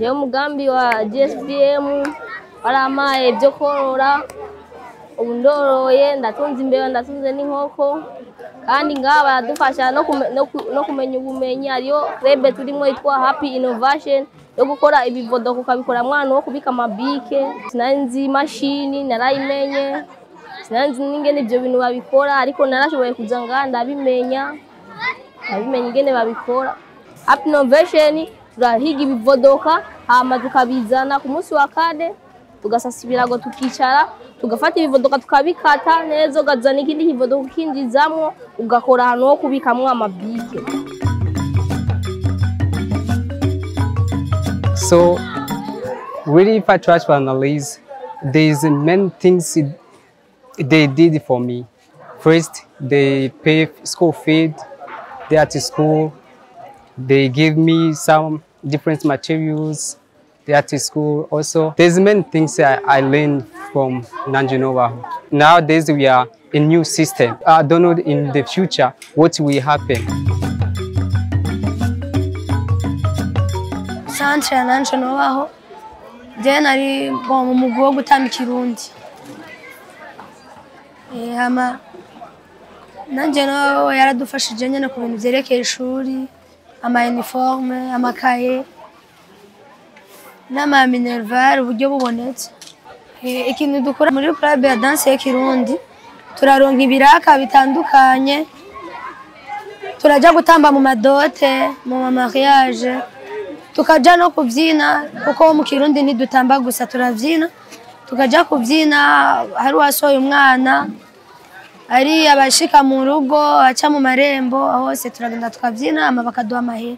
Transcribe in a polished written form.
Jewe umugambi wa GSBM warampaye ibyo korora, ubu ndoroye, ndatunze imbeba, ndatunze n'inkoko, kandi ngaha baradufasha no kumenya ubumenyi. Hariyo club turimo yitwa Happy Innovation yo gukora ibivodoka ukabikora mwana wo kubika amabike. Sinari nzi imashini, narayimenye, sinari nzi n'ingene ivyo bintu babikora, ariko narashoboye kuza ngaha ndabimenya, ndabimenya ingene babikora. Happy Innovation turahiga ibivodoka hama tukabizana ku munsi wa kane, tugasasa ibirago, tukicara, tugafata ibivodoka tukabikata neza, ukazana ikindi kivodoka ukinjizamwo, ugakora ahantu ho kubikamwo amabike. So really, if I try to analyze, there's many things they did for me. First, they pay school fee, they at school, they give me some different materials, they at school also. There's many things I learned from Nanje Nobaho. Nowadays we are in new system. I don't know in the future what will happen. Centre ya Nanje Nobaho, je nari bon mu mugwi wo gutamba ikirundi. Hama Nanje Nobaho yaradufashije nyene ku bintu vyerekeye ishuri, ama uniforme, amakaye n'ama minerval uburyo bubonetse. Ikintu dukora muri club ya danse y'ikirundi, turaronka ibiraka bitandukanye, turaja gutamba mu madote, mu mariage, tukaja no kuvyina, kuko mu kirundi ntidutamba gusa turavyina, tukaja kuvyina hari uwasohoye umwana, ari abashika mu rugo, aca mu marembo, hose turagenda tukavyina, hama bakaduha amahera.